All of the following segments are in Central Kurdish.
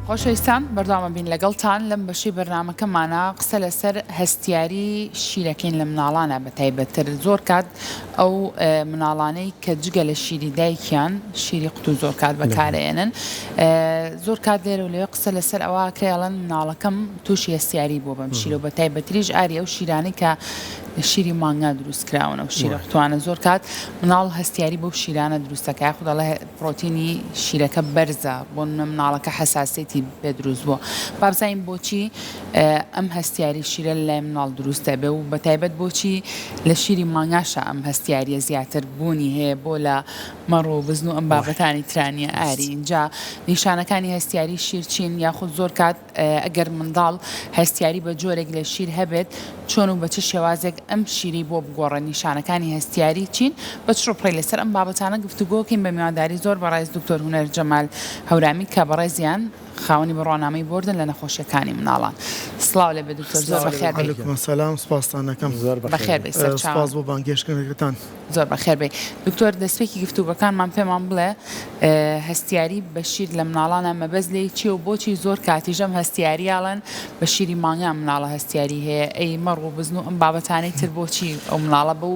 خۆشەویستان بەردەوامە بین لەگەڵتان لەم بەشەی بەرنامەکەمانا قسە لەسەر هەستیاری شیرەکەین لە مناڵانا بە تایبەتتر زۆر کات ئەو مناڵانەی کە جگە لە شیری دایکیان شیری قوتو زۆر کات بەکارئێنن زۆر کات لێرە و لەوێ قسە لەسەر ئەوە ئەکرێ ئەڵێن مناڵەکەم تووشی هەستیاری بووە بەم شیرە و بە تایبەتریش ئاری ئەو شیرانەی کە لە شیری مانگا دروست کراون ئەو شیرە قوتوانە زۆر کات مناڵ هەستیاری بەو شیرانە دروست دەکات یاخود ئەڵێ پڕۆتینی شیرەکە بەرزە بۆ نمونە مناڵەکە حەساسیەتی پێ دروست بووە با بزانین بۆچی ئەم هەستیاری شیرە لەلای مناڵ دروست دەبێ و بەتایبەت بۆچی لە شیری مانگاشا ئەم هەستیاریە زیاتر بوونی هەیە بۆ لە مەڕ و بزن و ئەم بابەتانی ترانیە ئاری ئینجا نیشانەکانی هەستیاری شیر چین یاخود زۆر کات ئەگەر منداڵ هەستیاری بە جۆرێک لە شیر هەبێت چۆن و بە چ شێوازێک ئەم شیرەی بۆ بگۆڕێت نیشانەکانی هەستیاری چین بە چڕ و پڕی لەسەر ئەم بابەتانە گفتوگۆکەین بە میوانداری زۆر بەڕێز دکتۆر هونەر جەمال هەورامی کە بەڕێزیان خاوەنی بڕوانامەی بۆردن لە نەخۆشیەکانی مناڵان. سڵاو لێبێ دکتۆر زۆر بەخێر بێی. علیکم السلام سپاستان ئەکەم. زۆر بەخێر بێی سەرچاوم. سپاس بۆ بانگهێشتکردنەکەتان. زۆر بەخێر بێی دکتۆر دەستپێکی گفتوگۆکانمان پێمان بڵێ هەستیاری بە شیر لە مناڵانا مەبەست لێی چیە و بۆچی زۆر کاتیش ئەم هەستیاریە ئەڵێن بە شیری مانگا مناڵە هەستیاری هەیە ئەی مەڕ و بزن و ئەم بابەتانەی تر بۆچی ئەو مناڵە بەو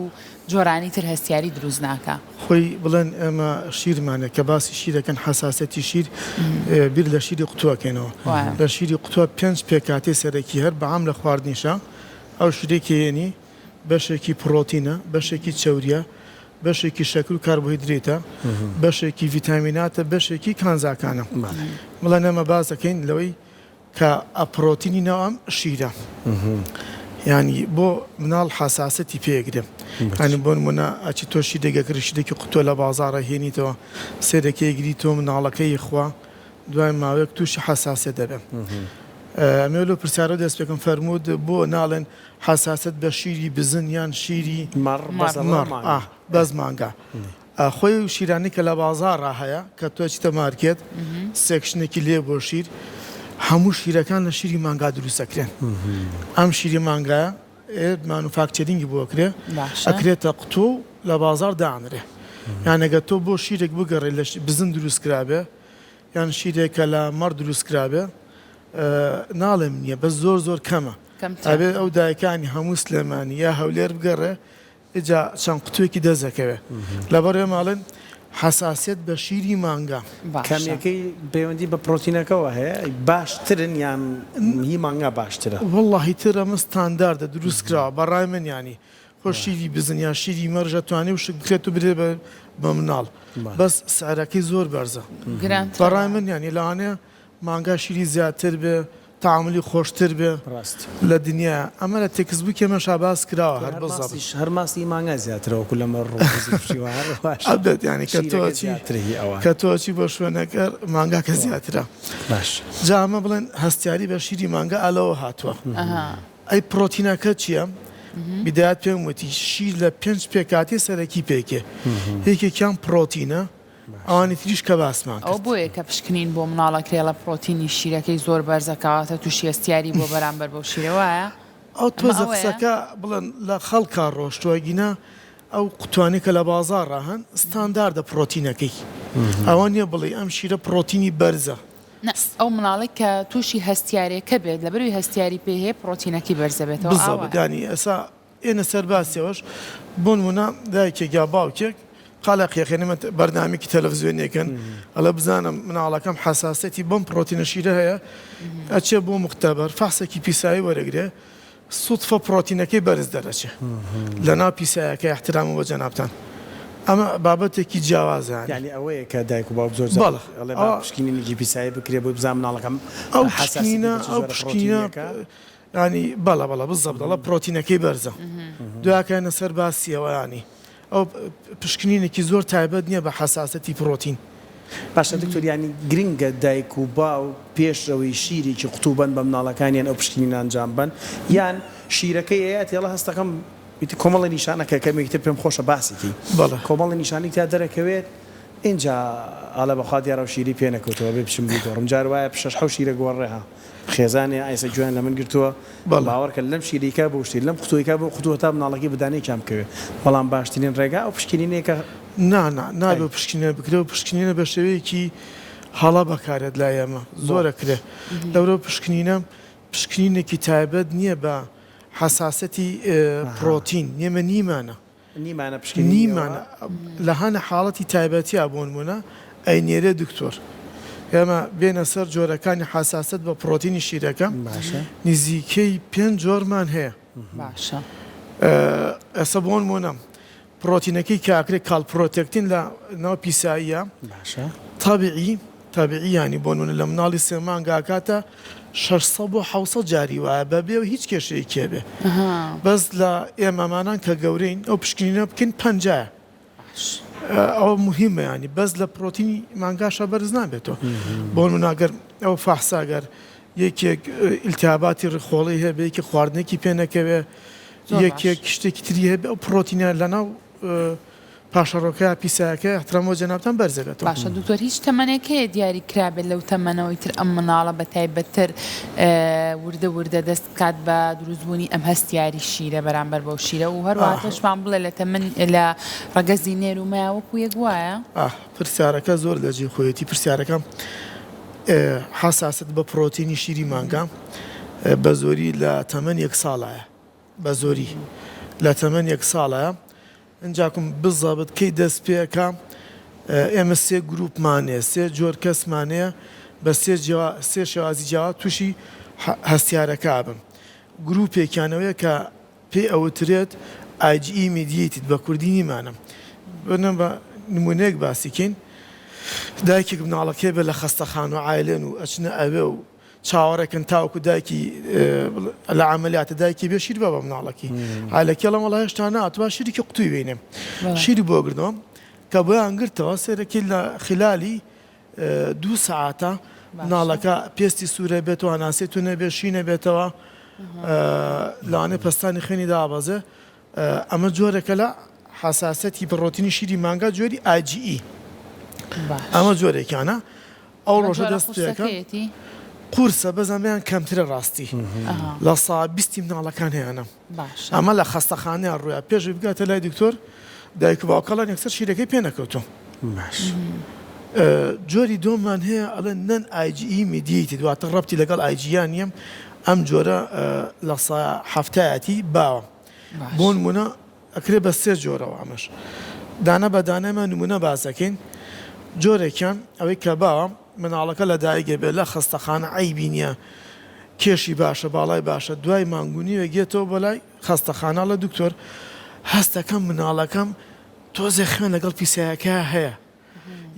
جۆرانی تر هەستیاری دروست ناکا. خۆی بڵێن ئێمە شیرمانە کە باسی شیر ئەکەن حەساسیەتی شیر بیر لە شیری قوتوو ئەکەینەوە لە شیری قوتوە پێنج پێکهاتەی سەرەکی هەر بەعام لە خواردنیشا ئەو شیرەی کە یەنی بەشێکی پڕۆتینە بەشێکی چەوریە بەشێکی شەکر و کاربۆهیدرەیتە بەشێکی ڤیتامیناتە بەشێکی کانزاکانە بڵێن ئێمە باس ئەکەین لەوەی کە پڕۆتینی ناو ئەم شیرە یانی بۆ مناڵ حەساسەتی پێگرێ یانی بۆ نمونە ئەچی تۆ شیرێک ئەکڕی شیرێکی قوتوە لە بازاڕە هێنیتەوە سێرەکەی گری تۆ مناڵەکەی خوا دوای ماوەیەک تووشی حەساسیەت دەبێ ئەمێ لەو پرسیارە دەست پێکەم فەرموود بۆ ناڵێن حەساسەت بە شیری بزن یان شیری مەڕ مەڕ بەس مانگا خۆی و شیرانەی کە لە بازاڕا هەیە کە تۆ ئەچیتە مارکێت section ێکی لێ بۆ شیر هەموو شیرەکان لە شیری مانگا دروست ئەکرێن ئەم شیری مانگایە manufacturing ی بۆ ئەکرێ ئەکرێتە قوتوو و لە بازاڕ دانرێ یان ئەگەر تۆ بۆ شیرێک بگەڕێ لە بزن دروست کرابێ یان شیرێک کە لە مەڕ دروست کرابێ ناڵێم نییە بەس زۆر زۆر کەمە ئەبێ ئەو دایکانی هەموو سلێمانی یا هەولێر بگەڕێ ئیجا چەند قوتوێکی دەست دەکەوێ لەبەر ئێمە ئەڵێن حەساسیەت بە شیری مانگا. باشە. کەمیەکەی پەیوەندی بە پرۆتینەکەوە هەیە باشترن یان هی مانگا باشترە؟ وەڵاهی تر ئەمە ستانداردە دروست کراوە بە ڕای من یانی خۆ شیری بزن یان شیری مەڕیش ئەتوانێ وشک بکرێت و بدرێت بە مناڵ بەس سعرەکەی زۆر بەرزە گرانترە بە ڕای من یانی لەوانەیە مانگا شیری زیاتر بێ تەعامولی خۆشتر بێ ڕاست. لە دنیا ئەمە لە textbook ی ئێمەشا باس کراوە هەر هەر بزەبت. ماستیش هەر ماستی مانگا زیاترە وەکو لە مەڕ و بزن و شتی وا هەر واش ئەبێت یانی کە تۆ شیرەکە ئەچی زیاترە هی ئەوان. کە تۆ ئەچی بۆ شوێنەکە مانگاکە زیاترە. باش. جا ئەمە بڵێن هەستیاری بە شیری مانگا ئا لەوە هاتووە. ئەها. ئەی پڕۆتینەکە چییە؟ بیدایەت پێم وتی شیر لە پێنج پێکهاتەی سەرەکی پێکێ یەکێکیان پڕۆتینە، ئەوانی تریش کە باسمان ئەوە کرد. بۆیە کە پشکنین بۆ مناڵ ئەکرێ ئەڵێ پڕۆتینی شیرەکەی زۆر بەرزە کەواتە توشی هەستیاری بووە بەرامبەر بەو شیرە وایە؟ ئەو ئەمە تۆزە ئەوەیە؟ قسەکە بڵێن لە خەڵکا ڕۆشتوە گینا ئەو قوتوانەی کە لە بازاڕا هەن ستانداردە پڕۆتینەکەی ئەوە نیە بڵێی ئەم شیرە پڕۆتینی بەرزە. نا ئەو مناڵەی کە توشی هەستیارێکە بێت لەبەروی هەستیاری پێی هەیە پڕۆتینەکەی بەرزەبێتەوە بزەبت ئاوایە. یانی ئێسا ئێنە سەر باسیەوەش بۆنمونە دایکێک یا باوکێک قالە قیەخێنە بەرنامێکی تەلەفزیۆنیەکەن ئەڵێ بزانم مناڵەکەم حەساسیەتی بەم پڕۆتینە شیرە هەیە ئەچێ بۆ مختبر فەحسێکی پیسایی وەرەگرێ سوتفە پڕۆتینەکەی بەرز دەرەچێ لەناو پیسایەکە احترامە بۆ جەنابتان ئەمە بابەتێکی جیاوازە یانی یانی ئەوەیە کە دایک و باوک زۆر جار بەڵێ ئەڵێ با پشکنینێکی پیسایی بکرێ بۆی بزانم مناڵەکەم ئەو حەساسیەتی پشکنینە بە چ ئەو جۆرە پشکنینە پڕۆتینێکە. یانی بەڵێ بەڵێ بزەبت ئەڵێ پرۆتینەکەی بەرزە دوایەکەینە سەر باسی ئەوە یانی ئەو پشکنینێکی زۆر تایبەت نییە بە حەساسەتی پرۆتین. باشە دکتۆر یانی گرنگە دایک و باوک پێش ئەوەی شیرێکی قوتوو بەن بە مناڵەکانیان ئەو پشکنینە ئەنجام بەن یان شیرەکەی ئەیات ئەڵێ هەستەکەم ئیتر کۆمەڵە نیشانە کە کەمێکی تر پێم خۆشە باسی کەی بەڵێ. کۆمەڵە نیشانەی تیا دەرەکەوێت ئینجا ئەڵێ بەخوا دیارە ئەو شیرەی پێ نەکەوتووە بێ بچم بیگۆڕم جار وایە شەش حەوت شیرە گۆڕێ ها. خێزانێ ئایسە گوێیان لە من گرتووە بەڵێ. باوەڕکە لەم شیرەی کا بەو شیر لەم قوتووەی کا بەو قوتوو هەتا مناڵەکەی بە دانەیەکیان بکەوێ بەڵام باشترین ڕێگا ئەو پشکنینەیە کە نا نا نابێ ئەی. ئەو پشکنینە بکرێ ئەو پشکنینە بە شێوەیەکی. هەڵە بەکارێت لای ئێمە زۆر ئەکرێ لەورە پشکنینە پشکنینێکی تایبەت نییە بە حەساسەتی پرۆتین ئێمە نیمانە نیمانە پشکنینی نیمانە لە هەنە حاڵەتی تایبەتیا بۆنمونە ئەینێرێ دکتۆر ئێمە بێنە سەر جۆرەکانی حەساسەت بە پرۆتینی شیرەکە باشە نزیکەی پێنج جۆرمان هەیە باشە ئێستا بۆنمونە پڕۆتینەکەی کە ئەکرێ کاڵپرۆتێکتین لە ناو پیساییە باشە. تەبیعی تەبیعی یانی بۆ نمونە لە مناڵی سێ مانگا ئەکاتە 600 بۆ 700 جاری وایە بە بێ هیچ کێشەیەکی هەبێ بەس لە ئێمەمانان کە گەورەین ئەو پشکنینە بکەین پەنجایە باش. ئەوە موهیمە یانی بەس لە پڕۆتینی مانگاشا بەرز نابێتەوە بۆ نمونە گەر ئەو فەحسە گەر یەکێک ئیلتیهاباتی ڕیخۆڵەی هەبێ یەکێک خواردنێکی پێ نەکەوێ یەکێک شتێکی تری هەبێ ئەو پڕۆتینە لەناو پاشەڕۆکە پیسایەکە احترام بۆ جەنابتان بەرز دەبێتەوە. باشە دکتۆر هیچ تەمەنێک هەیە دیاری کرابێت لەو تەمەنەوەی تر ئەم مناڵە بە تایبەتتر وردە وردە دەست بکات بە دروستبوونی ئەم هەستیاری شیرە بەرامبەر بەو شیرە و هەروەها پێشمان بڵێ لە تەمەن لە ڕەگەزی نێر و میا وەکو یەک وایە؟ ئاه پرسیارەکە زۆر لە جێی خۆیەتی پرسیارەکە حەساست بە پڕۆتینی شیری مانگا بە زۆری لە تەمەن یەک ساڵایە بە زۆری لە تەمەن یەک ساڵایە ئینجاکم بزەبت کەی دەست پێکا ئێمە سێ گروپمان هەیە سێ جۆر کەسمان هەیە بە سێ جیا سێ شێوازی جیاواز تووشی هەستیارەکە ئەبن گروپێکیان ئەوەیە کە پێی ئەوترێت IgE mediated بە کوردی نیمانە بنە بە نمونەیەک باسی کەین دایکێک مناڵەکەی بێ لە خەستەخانە و عایلێن و ئەچنە ئەوێ و چاوەڕێکن تاوەکو دایکی لە عەمەلیاتە دایکی بێ شیر بە بە مناڵەکەی عایلەکەی ئەڵێن وەڵا هێشتا نەهاتووە شیرێکی قوتووی بینێ شیری بۆ گرتەوە کە بۆیان گرتەوە سەیرەکەی لە خلالی دوو سەعاتە مناڵەکە پێستی سوورە بێتەوە هەناسەی توند بێ شینە بێتەوە لەوانەیە پەستانی خوێنی دابەزێ ئەمە جۆرێکە لە حەساسەتی پڕۆتینی شیری مانگا جۆری IgE ئەمە جۆرێکیانە ئەو ڕۆژە دەست پێکە قورسە بەس ئەمەیان کەمترە ڕاستی لە سا بیستی مناڵەکان هەیانە ئەمە لە خەستەخانەیان ڕوویا پێش بگاتە لای دکتۆر دایک و باوکەڵان یەکسەر شیرەکەی پێ نەکەوتو باش جۆری دۆمان هەیە ئەڵێن non IgE mediated واتە ڕەبتی لەگەڵ ئایجیان نییە ئەم جۆرە لە سا حەفتایەتی باوە بۆ نمونە ئەکرێ بە سێ جۆرەوە ئەمەش دانە بە دانە ئێمە نمونە باس ئەکەین جۆرێکیان ئەوەی کە باوە مناڵەکە لە دایک ئەبێ لە خەستەخانە عەیبی نییە کێشی باشە باڵای باشە دوای مانگ و نیوێک یەتەوە بۆ لای خەستەخانە ئەڵێ دکتۆر هەستەکەم مناڵەکەم تۆزێ خوێن لەگەڵ پیسایەکە هەیە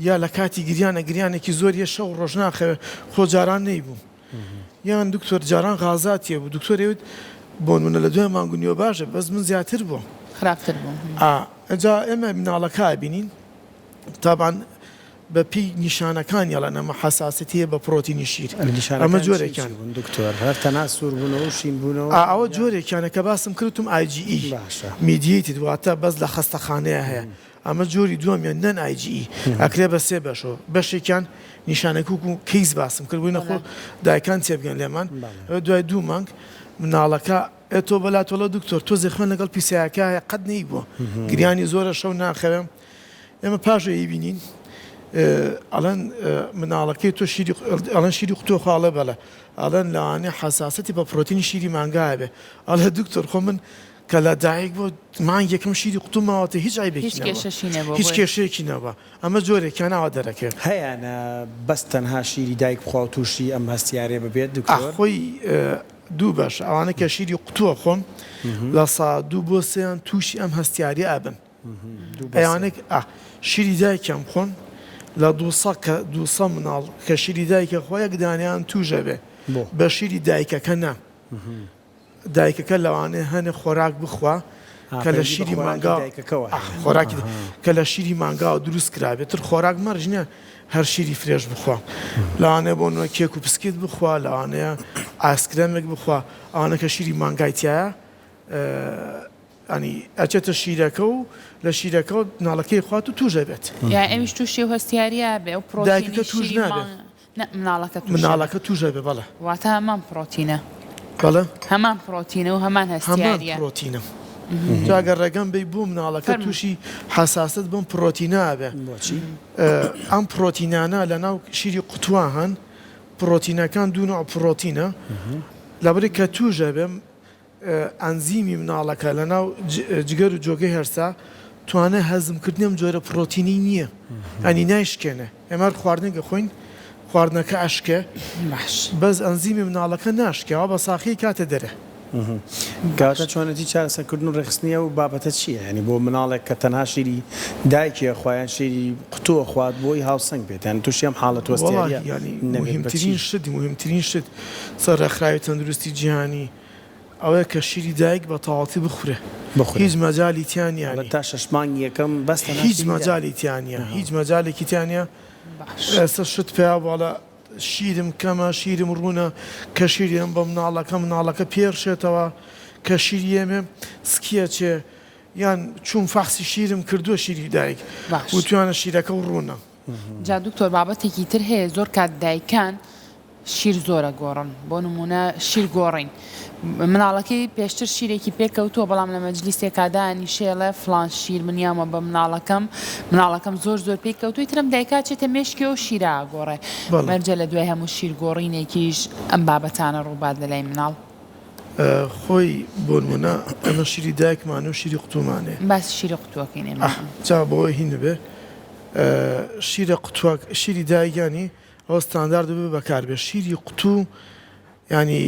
یا لە کاتی گریانە گریانێکی زۆر یە شەو ڕۆژ ناخەوێ خۆ جاران نەیبوو یان دکتۆر جاران غازات یە بوو دکتۆر وت بۆ نمونە لە دوای مانگ و نیوە باشە بەس من زیاتر بووم خراپتر بوو ئا ئەجا ئێمە مناڵەکە بینین تابان بە پێی نیشانەکانی ئەڵێن ئەمە حەساسەتی هەیە بە پرۆتینی شیر ئەمە جۆرێکیان دکتۆر هەر تەنها سوور بوونەوە و شین بوونەوە ئا ئەوە جۆرێکیانە کە باسم کرد وتم IgE باشە mediated واتە بەس لە خەستەخانەیە هەیە ئەمە جۆری دووەمیان non IgE ئەکرێ بە سێ بەشەوە بەشێکیان نیشانەکە وەکو کەیس باسم کرد بووینە خۆ دایکان تێبگەن لێمان دوای دوو مانگ مناڵەکە ئێ تۆ بەلا تۆڵە دکتۆر تۆزێ خوێن لەگەڵ پیسایەکە هەیە قەت نەیبووە گریانی زۆرە شەو ناخەوێ ئێمە پاش ئەیبینین ئەڵێن مناڵەکەی تۆ شیری ئەڵێن شیری قوتۆ خاڵێ بەڵێ ئەڵێن لەوانەیە حەساسەتی بە پرۆتینی شیری مانگا هەبێ ئەڵێ دکتۆر خۆ من کە لە دایک بوو مانگ یەکەم شیری قوتوو ماوەتە هیچ عەیبێکی هیچ نەبووە کێشەشی نەبووە هیچ بۆیە. کێشەیەکی نەبووە ئەمە جۆرێکیان ئاوا دەرەکەوێت. هەیانە بەس تەنها شیری دایک بخوا و تووشی ئەم هەستیارەیە ببێت ئاخ دکتۆر؟ خۆی دوو بەشە ئەوانە کە شیری قوتوو ئەخۆن لە سا دوو بۆ سێیان تووشی ئەم هەستیاریە ئەبن دوو بۆ سێ. ئەوانەی ئا شیری دایکیان بخۆن لە دووسە کە دووسە مناڵ کە شیری دایکە خوا یەک دانەیان تووش ئەبێ بۆ؟ بە شیری دایکەکە نا. دایکەکە لەوانەیە هەنێ خۆراک بخوا کە لە شیری مانگا خۆراکی کە لە شیری مانگاوە دروست کرابێت تر خۆراک مەرج نییە هەر شیری fresh بخوا لەوانەیە بۆ نمونە کێک و پسکیت بخوا لەوانەیە ئایسکرێمێک بخوا ئەوانە کە شیری مانگای تایە ینی ئەچێتە شیرەکە و لە شیرەکە مناڵەکەی خوات و توش دەبێت یا ئەویش تووشی و هەستیاریە بێ ئەو پرۆتینی دایکەکە توش شیری نابێت نا مناڵەکە تووش ئەبێ. مناڵەکە تووش ئەبێ بەڵێ. واتە هەمان پڕۆتینە. بەڵێ. هەمان پڕۆتینە و هەمان هەمان هەستیاریە. پڕۆتینە. جا گەر ڕێگەم بەی بۆ مناڵەکە تووشی حەساسەت بەم پڕۆتینە ئەبێ؟ بۆچی؟ ئەم پڕۆتینانە لەناو شیری قوتووا هەن، پڕۆتینەکان دوو نەوع پڕۆتینە، لەبری کە تووش ئەبێ ئەنزیمی مناڵەکە لەناو جگەر و جۆگەی هەرسا توانای هەزمکردنی ئەم جۆرە پڕۆتینەی نییە، یانی نایشکێنێ. ئێمە هەر خواردنێک ئەخۆین خواردنەکە ئەشکێ باش. بەس ئەنزیمی مناڵەکە ناشکێ ئەوە بە ساخی کاتە دەرێ. کەواتە چۆنێتی چارەسەرکردن و ڕێکخستنی ئەو بابەتە چییە؟ یانی بۆ مناڵێک کە تەنها شیری دایکی ئەخوا یان شیری قوتوو ئەخوات بۆی هاوسەنگ بێت یانی تووشی ئەم حاڵەت وەڵاهی وەستیارییە یانی نەبێت بە چی؟ موهیمترین شت موهیمترین شت سەر ڕێکخراوی تەندروستی جیهانی ئەوەیە کە شیری دایک بە تەواوەتی بخورێ بخورێ هیچ مەجالی تیا نیە ئەڵێ یانی تا شەش مانگی یەکەم بەس تەنها هیچ شیری دایک. مەجالی تیا نیە هیچ مەجالێکی تیا نیە باش. ئێستا شت پەیا بووە ئەڵێ شیرم کەمە شیرم ڕوونە کە شیر یەم بە مناڵەکە مناڵەکە پێ ڕشێتەوە کە شیر یەمێ سکی ئەچێ یان چووم فەحسی شیرم کردووە شیری دایک باش. وتویانە شیرەکە و ڕوونە. جا دکتۆر بابەتێکی تر هەیە زۆر کات دایکان شیر زۆر ئەگۆڕن بۆ نمونە شیر گۆڕین مناڵەکەی پێشتر شیرێکی پێکەوتووە بەڵام لە مەجلیسێکا دانیشێ ئەڵێ فڵان شیر من یامە بە مناڵەکەم مناڵەکەم زۆر زۆر پێی کەوتووی ترم دایکا چێتە مێشکی ئەو شیرە ئەگۆڕێ بەڵێ. مەرجە لە دوای هەموو شیر گۆڕینێکیش ئەم بابەتانە ڕووبات لە لای مناڵ. خۆی بۆنمونە ئێمە شیری دایکمان و شیری قوتومان هەیە. باسی شیری قوتووەکەین ئێمە. ئەه جا بۆ هین بێ شیرە قوتووە شیری دایک یانی ئەوە ستاندارد بێ بەکار بێ شیری قوتوو یانی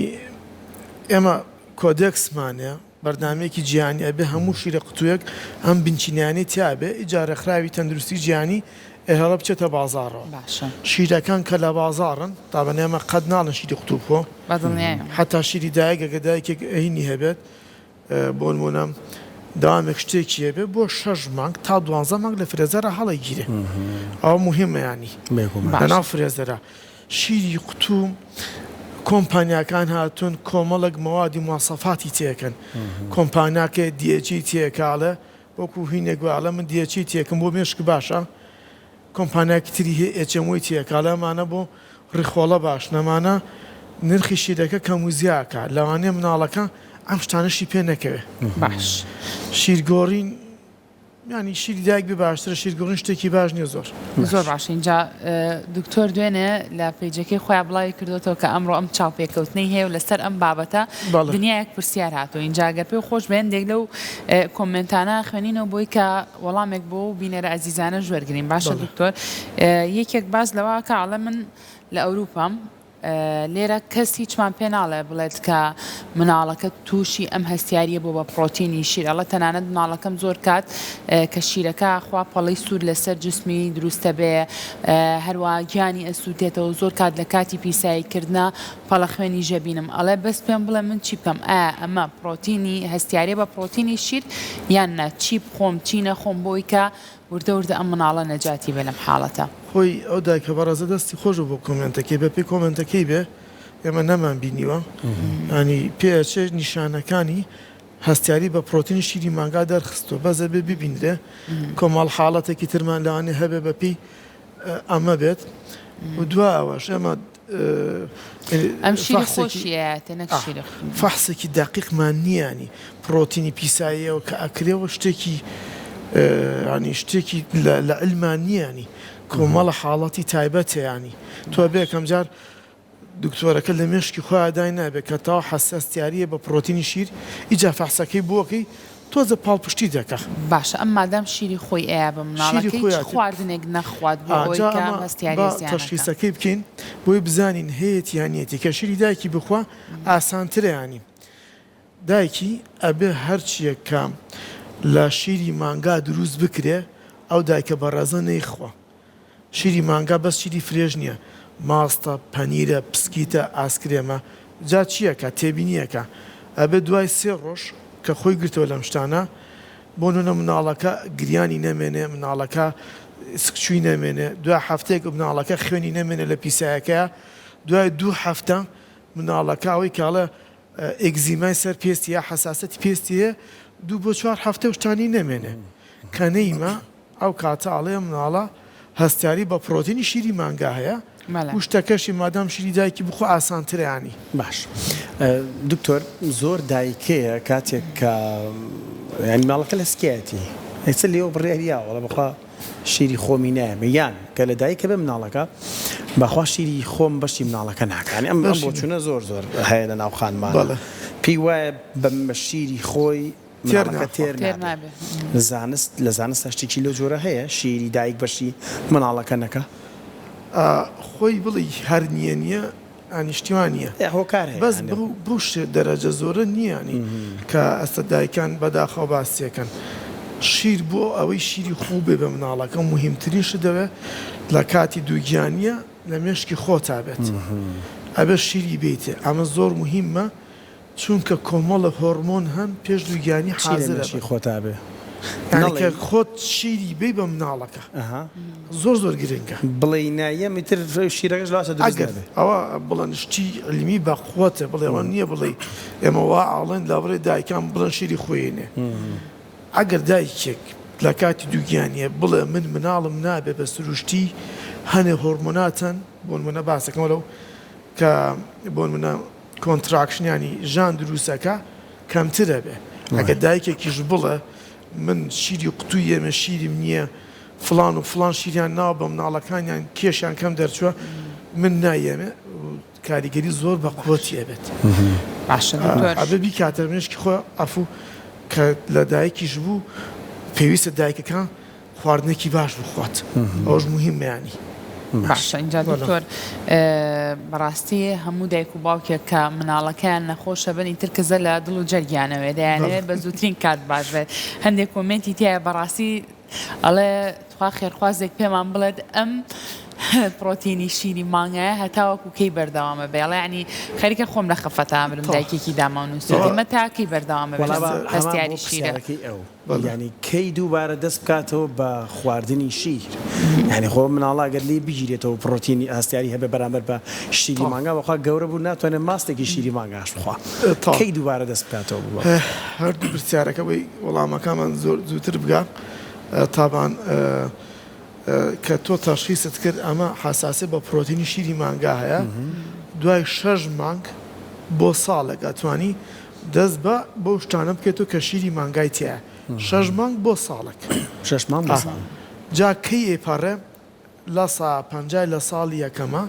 ئێمە کۆدێکسمان هەیە بەرنامەیەکی جیهانی ئەبێ هەموو شیرە قوتوویەک ئەم بنچینانەی تیا بێ ئیجا ڕێکخراوی تەندروستی جیهانی ئێهێڵە بچێتە بازاڕەوە باشە. شیرەکان کە لە بازاڕن تابەن ئێمە قەت ناڵێن شیری قوتوو بخۆ بەدڵنیایەوە. حەتا شیری دایک ئەگەر دایکێک هینی هەبێت بۆنمونە دەوامێک شتێکی هەبێ بۆ شەش مانگ تا دوانزە مانگ لە فرێزەرا هەڵەگیرێ ئەوە موهیمە یانی لەناو فرێزەرا شیری قوتوو کۆمپانیاکان هاتوون کۆمەڵێک مەوادی مواسەفاتی تێکەن کۆمپانیاکێ دیەچی تێکاڵێ وەکو هینێک وە من دیەچی تێکم بۆ مێشک باشە کۆمپانیاکی تری هەیە HMO ی تێکا ئەڵێ ئەمانە بۆ ڕیخۆڵە باشن ئەمانە نرخی شیرەکە کەم و زیا ئەکا لەوانەیە مناڵەکە ئەم شتانەشی پێ نەکەوێ. باش. شیر گۆڕین یانی شیری دایک بێ باشترە شیر گۆڕین شتێکی باش نیە زۆر. زۆر باشە ئینجا دکتۆر دوێنێ لە پەیجەکەی خۆیان بڵاوی کردۆتەوە کە ئەمڕۆ ئەم چاوپێکەوتنەی هەیە و لەسەر ئەم بابەتە دنیایەک پرسیار هاتووە ئینجا گەر پێو خۆش بێ هەندێک لەو کۆمێنتانە خوێنینەوە بۆی کە وەڵامێک بۆ ئەو بینەرە ئەزیزانەش وەرگرین باشە دکتۆر یەکێک باس لەوە کە ئەڵێ من لە ئەوروپام لێرە کەس هیچمان پێ ناڵێ بڵێت کە مناڵەکە تووشی ئەم هەستیاریە بۆ بە پرۆتینی شیر ئەڵە تەنانەت مناڵەکەم زۆر کات کە شیرەکە خوا پەڵی سوور لەسەر جسمی دروستە بێ هەروە گیانی ئەسووتێتەوە زۆر کات لە کاتی پیساییکردە پەڵە خوێنی ژەبینم ئەڵێ بەس پێم بڵێ من چی بکەم ئایا ئەمە پڕۆتینی هەستیاریە بە پڕۆتینی شیر یان نا چی بخۆم چی نەخۆم بۆی کە وردە وردە ئەم مناڵە نەجاتی بێ لەم حاڵەتە. خۆی ئەو دایکە بەڕێزە دەستی خۆش بوو بۆ کۆمێنتەکەی بەپێی کۆمێنتەکەی بێ ئێمە نەمان بینیوە یانی پێ ئەچێ نیشانەکانی هەستیاری بە پڕۆتینی شیری مانگا دەرخستوە بەس ئەبێ ببینرێ کۆمەڵ حاڵەتێکی ترمان لەوانەیە هەبێ بەپێی ئەمە بێت و دوا ئەوەش ئێمە ئەم شیری خۆشی ئەیاتێ نەک شیری خۆ. فەحسێکی دەقیقمان نییە ینی پڕۆتینی پیساییەوە کە ئەکرێەوە شتێکی ینی شتێکی لە علمان نییە ینی کۆمەڵە حاڵەتی تایبەتە ینی تۆ بێ یەکەم جار دکتۆرەکە لە مێشکی خۆیا دای نابێ کە تەواو حەساستیاریە بە پڕۆتینی شیر ئیجا فەحسەکەی بۆکەی تۆزە پاڵپشتی دەکا. باشە ئەم مادام شیری خۆی ئەیا بە شیری مناڵەکەی چ خۆیاتی. خواردنێک نەخوات بۆ ئا ئەوەی جا کە ئەمە با هەستیاریە زیانەکە. تەشخیسەکەی بکەین بۆی بزانین هەیەتی یان نیەتی کە شیری دایکی بخوا ئاسانترە یانی دایکی ئەبێ هەرچیەک کە لە شیری مانگا دروست بکرێ ئەو دایکە بەڕێزە نەیخوا. شیری مانگا بەس شیری fresh نیە ماستە پەنیرە پسکیتە ئاسکرێمە جا چیەکە تێبینیەکە ئەبێ دوای سێ ڕۆژ کە خۆی گرتەوە لەم شتانە بۆ نونە مناڵەکە گریانی نەمێنێ مناڵەکە سکچوی نەمێنێ دوای هەفتەیەک مناڵەکە خوێنی نەمێنێ لە پیسایەکەیا دوای دوو هەفتە مناڵەکە ئەوەی کاڵە ئێگزیمای سەر پێستی یا حەساسەتی پێستی هەیە دوو بۆ چوار هەفتە و شتانی نەمێنێ کە نەیما ئەو کاتە ئەڵێ ئەم مناڵە هەستیاری بە پڕۆتینی شیری مانگا هەیە و شتەکەشی مادام شیری دایکی بخوا ئاسانترە یانی. باش دکتۆر زۆر دایک هەیە کاتێک کە. یانی مناڵەکە لە سکیایەتی ئێستا لێوە بڕیاری یاوە ئەڵێ بەخوا شیری خۆمی نایەمێ یان کە لە دایکە بێ مناڵەکە بەخوا شیری خۆم بەشی مناڵەکە ناکا یانی ئەم ئەم بۆچوونە زۆر زۆر هەیە لە ناو خانمانە پێی وایە بە شیری خۆی مناڵەکە تێر نابێ زانست لە زانستا شتێکی لەو جۆرە هەیە شیری دایک بەشی مناڵەکە نەکا؟ خۆی بڵێی هەر نییە نییە یانی شتی وا نییە هۆکار هەیە بەس بەو دەرەجە زۆرە نییە یانی کە ئەستا دایکان بەداخەوە باسیەکەن شیر بۆ ئەوەی شیری خۆو بێ بە مناڵەکە موهیمترین شت دەوێ لە کاتی دووگیانیە لە مێشکی خۆتا بێت ئەبێ شیری بێیتێ ئەمە زۆر موهیمە چونکە کۆمەڵە هۆڕمۆن هەن پێش دووگیانی چی لە حازرە مێشکی بن. خۆتا بێ یانی نەڵێی. کە خۆت شیری بەی بە مناڵەکە ئەها. زۆر زۆر گرنگە. بڵێی نایەم ئیتر شیرەکەش لەواسە دروست ئەگەر نابێ. ئەوە بڵێن شتی عیلمی بە قوەتە بڵێ ئەوە نیە بڵێی ئێمە وا ئەڵێن لابرێ دایکان بڵێن شیری خۆینێ ئەگەر دایکێک لە کاتی دووگیانیە بڵێ من مناڵم نابێ بە سروشتی هەنێ هۆڕمۆنات هەن بۆنمونە باسەکەم لەو کە بۆنمونە contraction یانی ژان دروست ئەکا کەمتر ئەبێ ئەگەر دایکێکیش بڵێ من شیری قوتوی یەمێ شیریم نییە فڵان و فڵان شیریان ناوە بە مناڵەکانیان کێشیان کەم دەرچووە من نایەمێ کاریگەری زۆر بە قوتی ئەبێت باشە دکتۆر ئەبێ بیکاتە مێشکی خۆ عەفو کە لە دایکیش بوو پێویستە دایکەکان خواردنێکی باش بخوات ئەوەش موهیمە یانی. باشە ئینجا دکتۆر بەڕاستی هەموو دایک و باوکێک کە مناڵەکەیان نەخۆشە بن ئیتر کزە لە دڵ و جەرگیانەوێ دەیانەوێت بە زووترین کات باش بێت هەندێک کۆمێنتی تایە بەڕاستی ئەڵێ تخوا خێرخوازێک پێمان بڵێت ئەم پرۆتینی شیری مانگایە هەتاوەکو کەی بەردەوامە بێ ئەڵێ یعنی خەریکە خۆم لە خەفەتا برم دایکێکی داما نووسێتی تا کەی بەردەوامە بێت هەستیاری شیرە یانی کەی دووبارە دەست بکاتەوە بە خواردنی شیر یانی خۆ مناڵە گەر لێی بگیرێتەوە پڕۆتینی هەستیاری هەبێ بەرامبەر بە شیری مانگا بەخوا گەورە بوو ناتوانێت ماستێکی شیری مانگاش بخوا کەی دووبارە دەست بکاتەوە بە هەردوو پرسیارەکە بۆی وەڵامەکەمان زۆر زووتر بگا تابان کە تۆ تەشخیست کرد ئەمە حەساسیە بە پرۆتینی شیری مانگا هەیە دوای شەش مانگ بۆ ساڵێک ئەتوانی دەست بە بەو شتانە بکەیتەوە کە شیری مانگای تیایە شەش مانگ بۆ ساڵێک شەش مانگ بۆ ساڵ جا کەی ئەیپەڕێ لە سا پەنجای لە ساڵی یەکەمە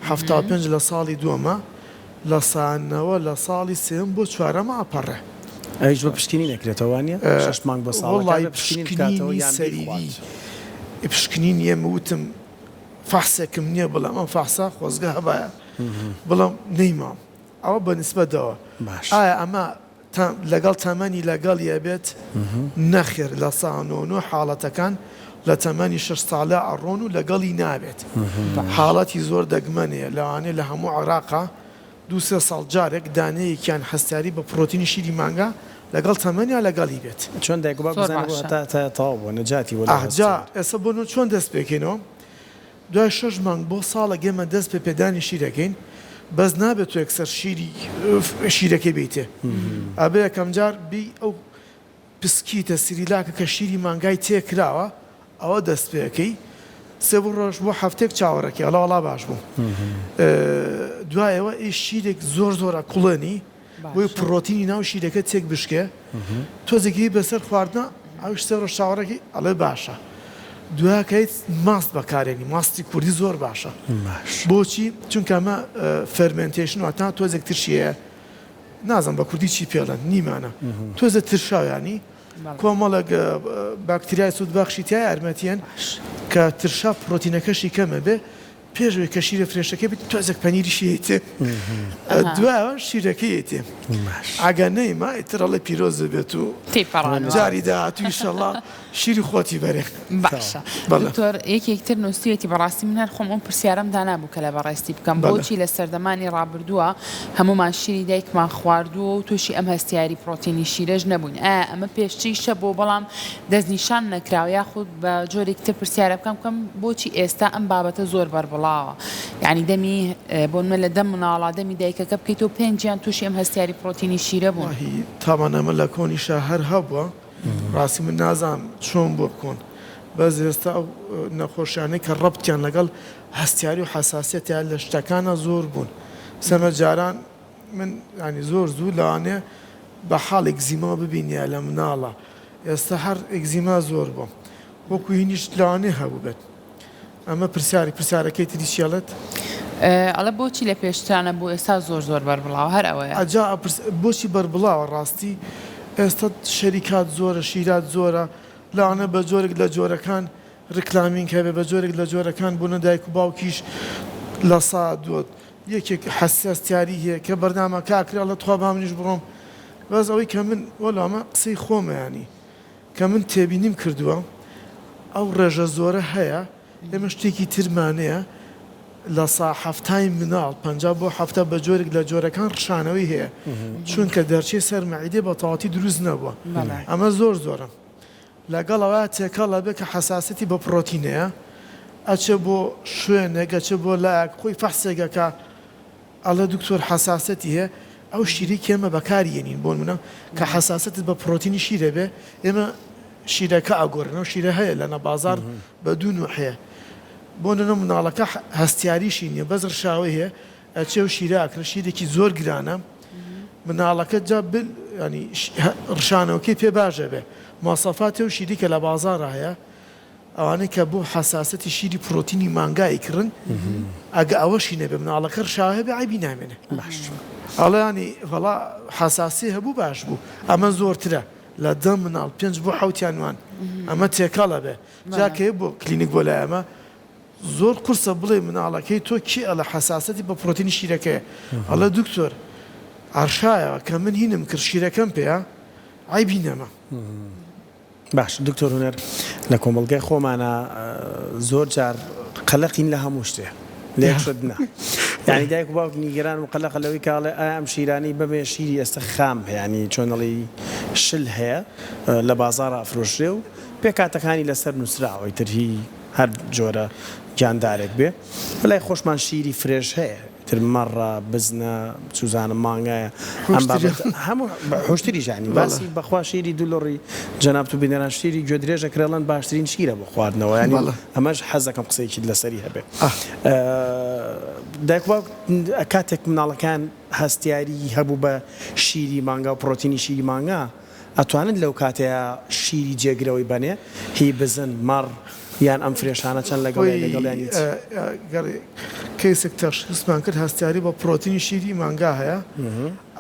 75 لە ساڵی دووەمە لە سا نەوە لە ساڵی سێیەم بۆ چوارەمە ئەپەڕێ. ئەویش بە پشکنین ئەکرێتەوە وانیە؟ شەش مانگ بۆ ساڵەکە وەڵای بە پشکنین بکاتەوە پشکنینی یان سەریری بیخوات؟ پشکنین ئێمە وتم فەحسێکم نییە بڵێم ئەم فەحسە خۆزگە هەبایە بڵێم نەیمام ئەوە بە نیسبەتەوە باش. ئایا ئەمە لەگەڵ تەمەنی لەگەڵی ئەبێت؟ نەخێر 99% حاڵەتەکان لە تەمەنی شەش ساڵە ئەڕۆن و لەگەڵی نابێت حاڵەتی زۆر دەگمەنەیە لەوانەیە لە هەموو عێراقا دوو سێ ساڵ جارێک دانەیەکیان هەستیاری بە پڕۆتینی شیری مانگا لەگەڵ تەمەنیا لەگەڵی بێت. چۆن دایک و باوک زۆر بزانن بۆ باشە. هەتا هەتایە تەواو بووە نەجاتی بۆ لەو ئاه جا هەستیاری. ئێستا بۆ نۆ چۆن دەست پێکەینەوە دوای شەش مانگ بۆ ساڵێک ئێمە دەست پێ پێدانی شیر ئەکەین بەس نابێت تۆ یەکسەر شیری شیرەکەی بەیتێ ئەبێ یەکەم جار بی ئەو پسکیتە سریلاکە کە شیری مانگای تێ کراوە ئەوە دەست پێ ئەکەی سێ بۆ ڕۆژ بۆ هەفتەیەک چاوەڕێکەی ئەڵێ وەڵا باش بوو دوایەوە ئی شیرێک زۆر زۆر ئەکوڵێنی بۆی پڕۆتینی ناو شیرەکە تێک بشکێ تۆزێک هی بەسەر خواردنە ئەوش سێ ڕۆژ چاوەڕێکی ئەڵێ باشە دوایەکەیت ماست بەکارێنی ماستی کوردی زۆر باشە بۆچی چونکە ئەمە fermentation واتا تۆزێک ترشیەیە نازم بە کوردی چی پێڵێن نیمانە تۆزە ترشاویانی کۆمەڵێک باکتریای سوودبەخشی تیا یارمەتیەن کە ترشا پرۆتینەکەشی کەمە بێ پێش ئەوەی کە شیرە fresh ەکەی بیت تۆزێک پەنیریشی ئەیتێ دوایەوە شیرەکەی ئەیتێ ئەگەر نەیما ئیتر ئەڵێ پیرۆز بێت و تێپەڕانەوە جاری داهاتوو ئیشەڵا شیری خۆتی بەرێ. باشە بەڵێ. دکتۆر یەکێک تر نووسیویەتی بەڕاستی من هەر خۆم ئەو پرسیارەم دانابوو کە لە بەڕێزتی بکەم بەڵێ. بۆچی لە سەردەمانی ڕابردووە هەموومان شیری دایکمان خواردووە و تووشی ئەم هەستیاری پڕۆتینی شیرەش نەبووین ئایا ئەمە پێشتریشە بۆ بەڵام دەستنیشان نەکراوە یاخود بە جۆرێکی تر پرسیارە بکەم بکەم بۆچی ئێستا ئەم بابەتە زۆر بەربڵاوە یانی دەمی بۆ نمونە لە دەم مناڵا دەمی دایکەکە بکەیتەوە پێنجیان تووشی ئەم هەستیاری پڕۆتینی شیرە بوون. وەڵاهی تابان ئەمە لە کۆنیشا هەر هەبووە ڕاستی من نازانم چۆن بووە کۆن بەس ئێستا ئەو نەخۆشیانەی کە ڕەبتیان لەگەڵ هەستیاری و حەساسیەتیا لە شتەکانا زۆر بوون سەمە جاران من یانی زۆر زوو لەوانەیە بە حاڵێک زیما ببینیە لە مناڵە. ئێستا هەر ئێگزیما زۆر بووە وەکو هینیش لەوانەیە هەبووبێت. ئەمە پرسیارێک پرسیارەکەی تری چی ئەڵێت؟ ئەڵێ بۆچی لە پێشترا نەبوو ئێستا زۆر زۆر بەربڵاوە هەر ئەوەیە. ئەجا ئەپرس بۆچی بەربڵاوە ڕاستی ئێستا شەریکات زۆرە شیرات زۆرە لەوانە بە جۆرێک لە جۆرەکان ڕیکلامینگ هەبێ بە جۆرێک لە جۆرەکان بونە دایک و باوکیش لە سا دوت یەکێک حەساستیاری هەیە کە بەرنامەکە ئەکرێ ئەڵێ تخوا با منیش بڕۆم بەس ئەوەی کە من وەلا ئەمە قسەی خۆمە یانی کە من تێبینیم کردووە ئەو ڕێژە زۆرە هەیە ئێمە شتێکی ترمان هەیە لە سا حەفتای مناڵ 50 بۆ حەفتا بە جۆرێک لە جۆرەکان ڕشانەوەی هەیە چونکە دەرچەی سەر مەعیدەی بە تەواوەتی دروست نەبووە ئەمە زۆر زۆرە لەگەڵ ئەوە تێکەڵ ئەبێ کە حەساسیەتی بە پڕۆتین هەیە ئەچێ بۆ شوێنێک ئەچێ بۆ لایەک خۆی فەحسێک ئەکا ئەڵێ دکتۆر حەساسەتی هەیە ئەو شیرەی کە ئێمە بەکاری یەنین بۆ نمونە کە حەساسەتت بە پڕۆتینی شیر هەبێ ئێمە شیرەکە ئەگۆرن ئەو شیرە هەیە لە نە بازاڕ بە دوو نوع هەیە بۆ نمونە مناڵەکە هەستیاریشی نییە بەس ڕشاوەی هەیە ئەچێ و شیرە ئەکرێ شیرێکی زۆر گرانە مناڵەکە جا بل ینی ڕشانەوەکەی پێ باش ئەبێ مواسەفاتی ئەو شیری کە لە بازاڕا هەیە ئەوانەی کە بۆ حەساسەتی شیری پرۆتینی مانگا ئەیکڕن ئەگە ئەوەشی نەبێ مناڵەکە ڕشاوە هەبێ عەیبی نامێنێ ئەڵێ ینی وەڵا حەساسی هەبوو باش بوو ئەمە زۆرترە لە دە مناڵ پێنج بۆ حەوتیان وان ئەمە تێکەڵ ئەبێ جا کە بۆ کلینیک بۆ لای ئەمە زۆر قورسە بڵێی مناڵەکەی تۆ کێ ئەڵێ حەساسەتی بە پرۆتینی شیرەکەیە ئەڵێ دکتۆر ئارشایەوە کە من هینم کرد شیرەکەم پێیە عەیبی نەما. باش دکتۆر هونەر لە کۆمەڵگای خۆمانا زۆر جار قەلەقین لە هەموو شتێ لە یەک شت نا یانی دایک و باوک نیگەران و قەلەقە لەوەی کە ئەڵێ ئایا ئەم شیرانەی بەمێ شیری ئێستا خام هەیە یانی چۆن ئەڵێی شل هەیە لە بازاڕا ئەفرۆشرێ و پێکهاتەکانی لەسەر نووسراوە ئیتر هی هەر جۆرە گیاندارێک بێ لای خۆشمان شیری fresh هەیە ئیتر مەڕە بزنە چوزانم مانگایە ئەم بابەتە هەموو حوشتریش یانی باسی بەخوا شیری دوولڕی جەنابت و بینەران شیری گوێدرێژە کرێڵەن باشترین شیرە بۆ خواردنەوە یانی ئەمەش حەزەکەم قسەیەکیت لەسەری هەبێ دایک باوک کاتێک مناڵەکان هەستیاری هەبوو بە شیری مانگا و پڕۆتینی شیری مانگا ئەتوانن لەو کاتەیا شیری جێگرەوەی بەنێ هی بزن، مەڕ، یان ئەم fresh انە چەند لەگەڵیان خۆی لەگەڵیان هیچ. گەر کەیسێک تەشخیسمان کرد هەستیاری بە پڕۆتینی شیری مانگا هەیە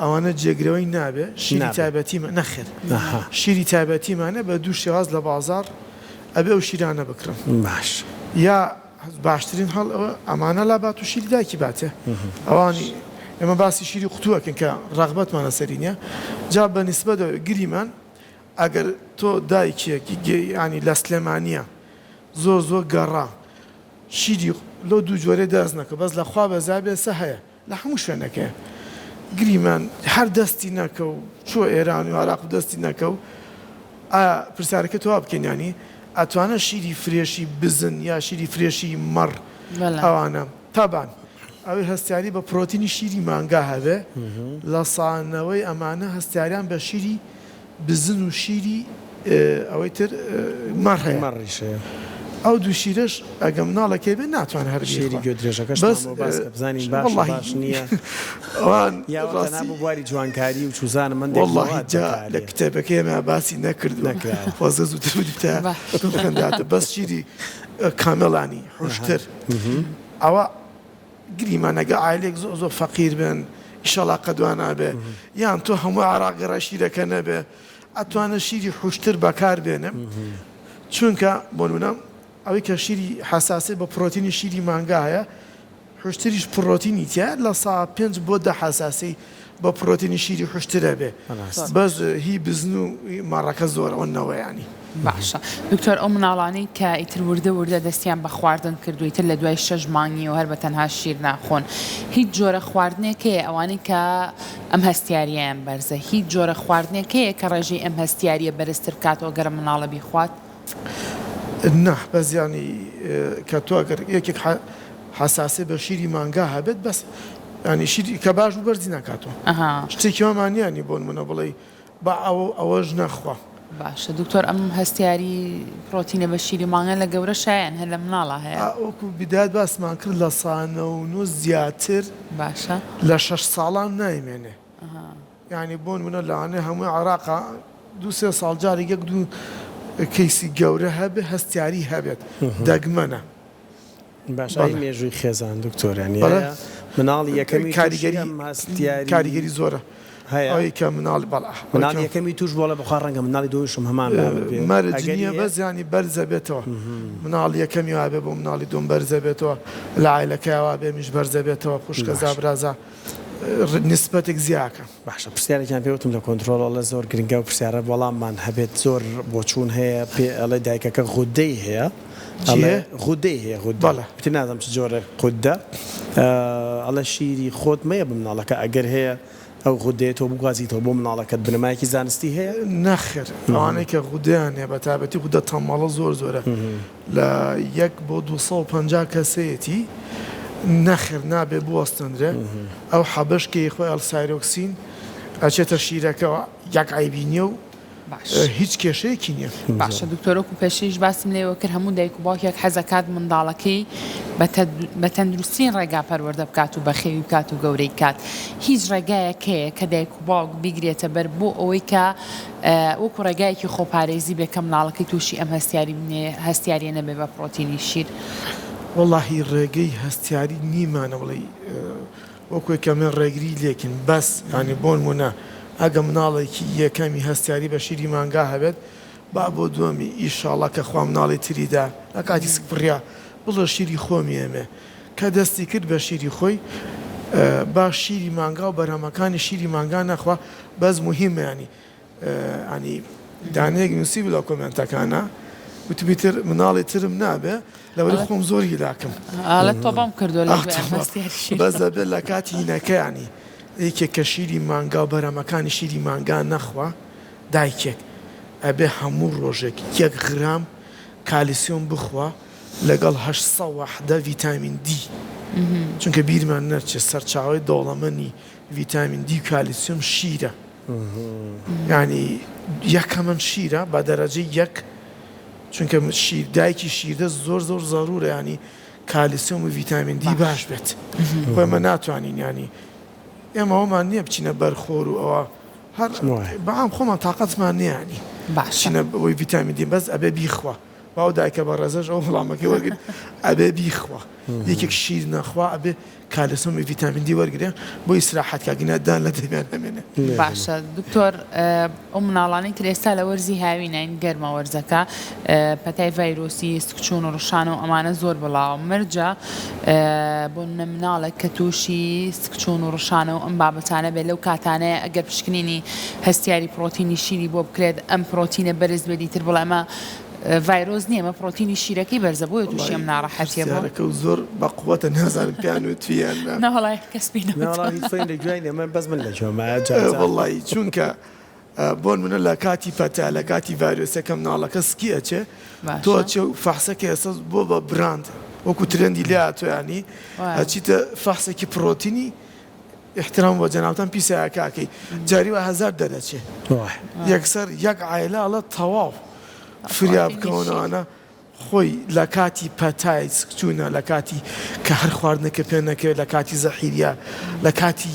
ئەوانە جێگرەوەی نابێ شیری نابێ. تایبەتیمان نەخێر ئەها. شیری تایبەتیمانە بە دوو شێواز لە بازاڕ ئەبێ ئەو شیرانە بکڕن باش. یا باشترین هەڵ ئەوە ئەمانە لا بات و شیری دایکی باتێ ئەوانی ئێمە باسی شیری قوتوو ئەکەین کە ڕەغبەتمان لەسەری نییە جا بە نیسبەت گریمان ئەگەر تۆ دایکێک ینی لە سلێمانیە زۆر زۆر گەڕا شیری لەو دوو جۆرەی دەست نەکە بەس لە خوا بەزابێ سە هەیە لە هەموو شوێنەکەیە گریمان هەر دەستی نەکە و چوە ئێران و عراق و دەستی نەکە و ئایا پرسیارەکە تەوا بکەین یانی ئەتوانە شیری fresh ی بزن یا شیری fresh ی مەڕ ئەوانە تابان ئەوەی هەستیاری بە پرۆتینی شیری مانگا هەبێ لە سانەوەی ئەمانە هەستیاریان بە شیری بزن و شیری ئەوەی تر مەڕ هەیە. مەڕیش هەیە. ئەو دوو شیرەش ئەگە مناڵێک هەبێ ناتوانێ هەر شیری بیخوا. گوێ درێژەکەشمان بەس بۆ باس کە بزانین باشە وەڵاهی باش نییە ئەوان یا تەنها ڕاستی بۆ بواری جوانکاری و چوزانم هەندێک وەڵاهی مەواد جا لە بەکاریە. کتێبەکەی ئێمە باسی نەکردووە نەکراوە. خۆزگە زووتر وتبتایە باش. بمخوێنداتە بەس شیری کامێڵانی حوشتر ئەوە گریمان ئەگە عایلەیەک زۆر زۆر فەقیر بن ئیشەڵا قەت وا نابێ یان تۆ هەموو عێراق گەڕای شیرەکە نەبێ ئەتوانە شیری حوشتر بەکار بێنێ چونکە بۆ نمونە ئەوەی کە شیری حەساسەی بە پرۆتینی شیری مانگا هەیە حوشتریش پڕۆتینی تیایە لە سا پێنج بۆ دە حەساسی بە پڕۆتینی شیری حوشتر ئەبێ بەس هی بزن و مەڕەکە زۆر ئەوە نەوە یانی. باشە دکتۆر ئەو مناڵانەی کە ئیتر وردە وردە دەستیان بە خواردن کردووە ئیتر لە دوای شەش مانگیەوە هەر بە تەنها شیر ناخۆن هیچ جۆرە خواردنێک هەیە ئەوانەی کە ئەم هەستیاریەیان بەرزە هیچ جۆرە خواردنێک هەیە کە ڕێژەی ئەم هەستیاریە بەرزتر بکاتەوە گەر مناڵە بیخوات؟ نا بەس یانی کە تۆ ئەگەر یەکێک حەساسی بە شیری مانگا هەبێت بەس ینی شیری کە باش بوو بەرزی ناکاتەوە شتێکی وامان نییە ینی بۆ نمونە بڵێی با ئەوە و ئەوەش نەخوا. باشە دکتۆر ئەم هەستیاری پرۆتینە بە شیری مانگا لە گەورەشا یان هەر لە مناڵا هەیە؟ وەکو بیدایەت باسمان کرد 99% زیاتر باشە لە شەش ساڵان نایمێنێ. یانی بۆ نمونە لەوانەیە هەموو عێراقا دوو سێ ساڵ جارێک یەک دوو کەیسی گەورە هەبێ هەستیاری هەبێت دەگمەنە. باشە ئەی مێژووی خێزان دکتۆر یانی هەیە مناڵی یەکەمی تووشی ئەم هەستیاری کاریگەری زۆرە هەیە ئەوەی کە مناڵی بەڵێ مناڵی یەکەمی تووش بۆڵێ بەخوا ڕەنگە مناڵی دووەمیشم هەمان بابەت بێ مەرج نییە بەس یانی بەرزە بێتەوە مناڵی یەکەمی وابێ بۆ مناڵی دووەم بەرزە بێتەوە لە عایلەکەیا وابێ ئەمیش بەرزە بێتەوە خوشکەزا برازا نیسبەتێک زیاکە. باشە پرسیارێکیان پێ وتم لە کۆنترۆڵ ئەڵێ زۆر گرنگە ئەو پرسیارە وەڵاممان هەبێت زۆر بۆچوون هەیە پێ ئەڵێ دایکەکە غودەی هەیە ئەڵێ غودەی هەیە غودە بەڵێ. ئیتر نازانم چ جۆرە غودە ئەڵێ شیری خۆت مەیە بە مناڵەکە ئەگەر هەیە ئەو غودەیە تۆ بگوازیتەوە بۆ مناڵەکەت بنەمایەکی زانستی هەیە؟ نەخێر ئەوانەی کە غودەیان هەیە بە تایبەتی غودە تەمەڵە زۆر زۆرە لە یەک بۆ 250 کەسەیەتی نەخێر نابێ بوەستێنرێ ئەو حەبەش کەی خۆی L-thyroxine ئەچێتە شیرەکەوە یەک عەیبی نیە و هیچ کێشەیەکی نیە. باشە دکتۆر وەکو پێشتریش باسم لێوە کرد هەموو دایک و باوکێک حەزەکات منداڵەکەی بە تەندروستترین ڕێگا پەروەردە بکات و بەخێوی بکات و گەورەی بکات هیچ ڕێگایەک هەیە کە دایک و باوک بیگرێتە بەر بۆ ئەوەی کە وەکو ڕێگایەکی خۆپارێزی بێ کە مناڵەکەی تووشی ئەم هەستیاری هەستیاریە نەبێ بە پڕۆتینی شیر؟ وەڵاهی ڕێگەی هەستیاری نیمانە بڵێی وەکو کە من ڕێگری لێکن بەس یانی بۆنمونە ئەگە مناڵێکی یەکەمی هەستیاری بە شیری مانگا هەبێت با بۆ دووەمی ئیشاڵا کە خوا مناڵی تری دا لە کاتی سکپڕیا بڵێ شیری خۆمی ئەمێ کە دەستی کرد بە شیری خۆی با شیری مانگا و بەرهەمەکانی شیری مانگا نەخوا بەس موهیمە یانی ینی دانەیەک نووسی بوو لە کۆمێنتەکانا وتبی تر مناڵی ترم نابێ لەوەی خۆم زۆر هیلاکم ئالە تۆبەم کردووە لە بەس دەبێت لە کاتی هینەکەیانی یەکێک کە شیری مانگا و بەرهەمەکانی شیری مانگا نەخوا دایکێک ئەبێ هەموو ڕۆژێک یەک غرام کالیسیۆم بخوا لەگەڵ 800 وەحدە ڤیتامین دی چونکە بیرمان نەچێت سەرچاوەی دەوڵەمەنی ڤیتامین دی و کالیسیۆم شیرە یانی یەکەمن شیرە بە دەرەجەی یەک چونکە شیر دایکی شیردە زۆر زۆر زەرورە ینی کالیسیۆم و ڤیتامین دی باش بێت خۆ ئێمە ناتوانین ینی ئێمە ئەومان نییە بچینە بەر خۆر و ئەوە هەر بەعام خۆمان تاقەتمان نییە ینی بچینە ئەوەی ڤیتامین دی بەس ئەبێ بیخوا باو دایکە بەڕێزەش ئەو وڵامەکەی وەرگرت ئەبێ بیخوا یەکێک شیر نەخوا ئەبێ کالسیۆم و ڤیتامین دی وەرگرێ بۆ ئیسراحەت کا گینا دان لە دەمیان نەمێنێ. باشە دکتۆر ئەو مناڵانەی تر ئێستا لە وەرزی هاویناین گەرمە وەرزەکە پەتای ڤایرۆسی سکچون و ڕشان و ئەمانە زۆر بڵاوە مەرجە بۆ نمونە مناڵێک کە تووشی سکچون و ڕشانە و ئەم بابەتانە بێت لەو کاتانەیە ئەگەر پشکنینی هەستیاری پرۆتینی شیری بۆ بکرێت ئەم پرۆتینە بەرز بێت ئیتر بڵێ ئەمە ڤایرۆس نیە ئەمە پرۆتینی شیرەکەی بەرزە بۆیە توشی ئەم ناڕەحەتیە بووە. پرسیارەکەو زۆر بەقوەتە نازانم پێیان وتوی یان نا. نەوەڵا کەس پێی نەوتوە. نەوەڵا هیچ خۆی لە گوێی نیە من بەس من لە گوێمایە جار جار. وەڵایی چونکە بۆنمونە لە کاتی پەتا لە کاتی ڤایرۆسەکە مناڵەکە سکی ئەچێ تۆ ئەچێ و فەحسەکە ئێستا بۆ بە براند وەکو ترێندی لێ هاتوە یانی ئەچیتە فەحسێکی پرۆتینی ئیحترام بۆ جەنابتان پیسایە کاکەی جاری وا هەزار دەرەچێ یەکسەر یەک عایلە ئەڵێ تەواو فریا بکەونەوانە خۆی لە کاتی پەتای سکچوونە لە کاتی کە هەر خواردنەکە پێ نەکەوێت لە کاتی زەحیریە لە کاتی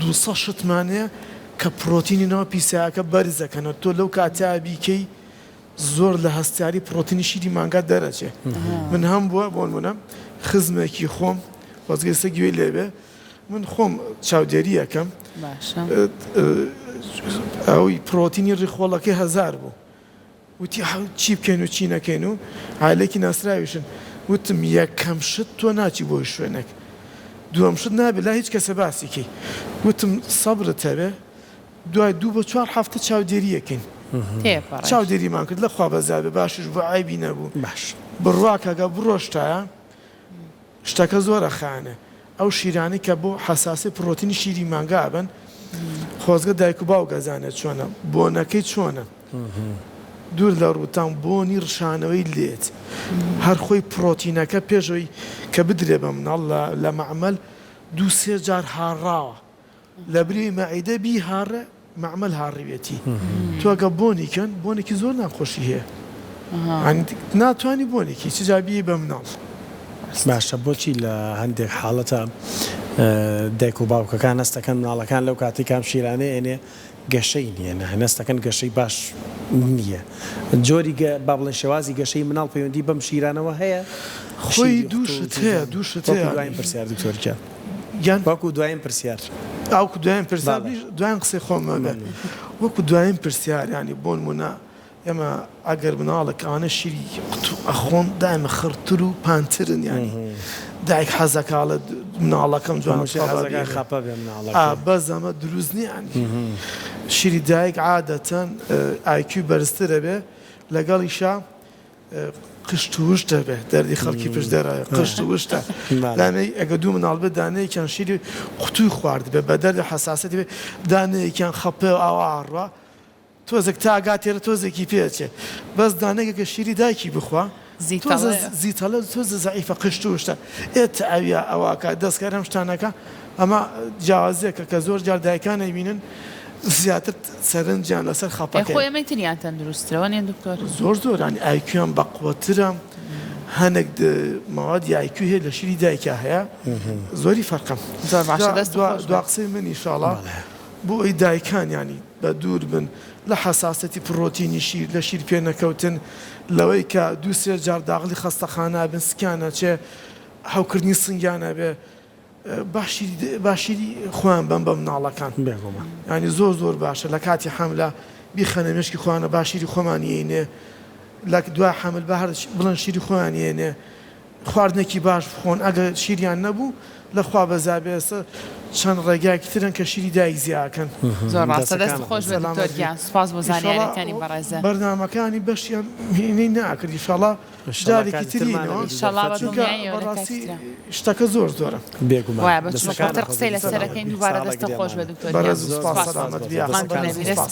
دوسە شتمان هەیە کە پرۆتینی ناو پیسایەکە بەرزەکەنەوە تۆ لەو کاتیا بیکەی زۆر لە هەستیاری پڕۆتینی شیری مانگا دەرەچێ من هەم بووە بۆنمونە خزمێکی خۆم خۆزگە ئێستا گوێی لێبێ من خۆم چاودێری ئەکەم ئەوی پڕۆتینی ڕیخۆڵەکەی هەزار بوو وتی چی بکەین و چی نەکەین و عایلەکی ناسراویشن وتم یەکەم شت تۆ ناچی بۆ شوێنێک دووەم شت نابێ لا هیچ کەسە باسی کەی وتم سەبرت هەبێ دوای دوو بۆ چوار هەفتە چاودێری ئەکەین چاودێریمان کرد لە خوا بەزیابێ باشیش بوو عەیبی نەبوو باش بڕوا کە گە بڕۆشتایە شتەکە زۆر ئەخایەنێ ئەو شیرانەی کە بۆ حەساسی پڕۆتینی شیری مانگا ئەبەن خۆزگە دایک و باوک ئەزانێت چۆنە بۆنەکەی چۆنە دوور لە ڕووتان بۆنی ڕشانەوەی لێت هەر خۆی پڕۆتینەکە پێشەوەی کە بدرێ بە مناڵ لە مەعمەل دوو سێ جار هاڕاوە لەبری مەعیدە بیهاڕێ مەعمەل هاڕیوێتی تۆ گە بۆنی کەن بۆنێکی زۆر ناخۆشی هەیە ناتوانی بۆنێکی چ جا بیەی بە مناڵ. باشە بۆچی لە هەندێک حاڵەتا. دایک و باوکەکان هەستەکەن مناڵەکان لەو کاتەی کە ئەم شیرانەی ئەنێ گەشەی نییە نا هەستەکەن گەشەی باش نییە جۆری گە با بڵێن شێوازی گەشەی مناڵ پەیوەندی بەم شیرانەوە هەیە خۆی شیری دوو قوتوو شت هەیە دوو شت وەکو هەیە دوایین پرسیار دکتۆر گیان گیان وەکو دوایین پرسیار ئاوکو دوایین پرسیار بەڵێ بی دوایین قسەی خۆم ئەبێ مەمنون. وەکو دوایین پرسیار یانی بۆ نمونە ئێمە ئەگەر مناڵێک ئەوانە شیری قوتو ئەخۆن دایمە خڕتر و پانترن یانی دایک حەزەکا ئەڵێ مناڵەکەم جوان هەموو شتێ خەڕە حەزەکا بێ خەپە بێ ئا مناڵەکەی. بەس ئەمە دروست نیە یانی شیری دایک عادەتەن ئایکیوی بەرزتر ئەبێ لەگەڵیشا قشت و وشت دەبێ دەردی خەڵکی پشت دەرە قشت و وشتە دانەی ئەگە دوو مناڵ بێت دانەیەکیان شیری قوتوی خوارد بێ بە دەردی حەساسەتی بێ دانەیەکیان خەپێ و ئاوا ئاڕوا تۆزێک تا ئەگا تێرە تۆزێکی پێ ئەچێ بەس دانەیەک گەر شیری دایکی بخوا تۆزە زیتەڵەیە. زیتەڵە تۆزە زەعیفە قشت و شتە ئێ تەئەویا ئەوە ئەکا دەستکاری ئەم شتانە ئەکا ئەمە جیاوازیەکە کە زۆر جار دایکان ئەیبینن زیاتر سەرنجیان لەسەر ئێ خۆ خەپەکەیە. ئێمەی تریان تەندروستترە وەنیە دکتۆر؟ زۆر زۆر یانی ئایکیویان بەقوەترە هەنێک مەوادی ئایکیو هەیە لە شیری دایکا هەیە زۆری فەرقە. زۆر باشە جا دەست دوا خۆش دوا بێت. قسەی من ئیشاڵا بەڵێ. بۆ ئەوەی دایکان یانی بە دوور بن لە حەساسەتی پڕۆتینی شیر، لە شیر پێ نەکەوتن، لەوەی کە دوو سێ جار داغڵی خەستەخانە ئەبن سکیان ئەچێ، هەوکردنی سنگیان ئەبێ، با شیری با شیری خۆیان بەن بە مناڵەکان. بێگومان. یانی زۆر زۆر باشە لە کاتی حەملە بیخەنە مێشکی خۆیانە با شیری خۆمان یەینێ، لە دوای حەمل با هەر بڵێن شیری خۆیان یەنێ. خواردنێکی باش بخۆن ئەگەر شیریان نەبوو لە خوا بەزابێ ئێستا چەند ڕێگایەکی تر هەن کە شیری دایک زیاکەن. زۆر ڕاستە دەست دەستەکانت خۆش بێت سەلامەت دکتۆر بی گیان سوپاس بۆ ئیشەڵا زانیاریەکانی بەڕێزت. بەرنامەکانی بەشیان هینەی ناکرد ئیشەڵا ئیشەڵا جارێکی کاتی تر ترمان یینەوە ئەبێت و ئیشەڵا بە دەرفەتمان چونکە دڵنیاییەوە لە کاتی بەڕاستی ترا. شتەکە زۆر زۆرە. بێگومان وایە بە چونکە دەستەکانت پتر خۆش قسەی بێت لەسەر سەلامەت ئەکەین بی دووبارە ساڵە دەستت خۆش بێت گرێمانە دکتۆر گیان بەڕێز و زۆر سوپاس زۆر سوپاس سوپاس سەلامەت بۆ بی تۆ یاخوا ماندوو دەستەکانت نەبی خۆش دەست بێت.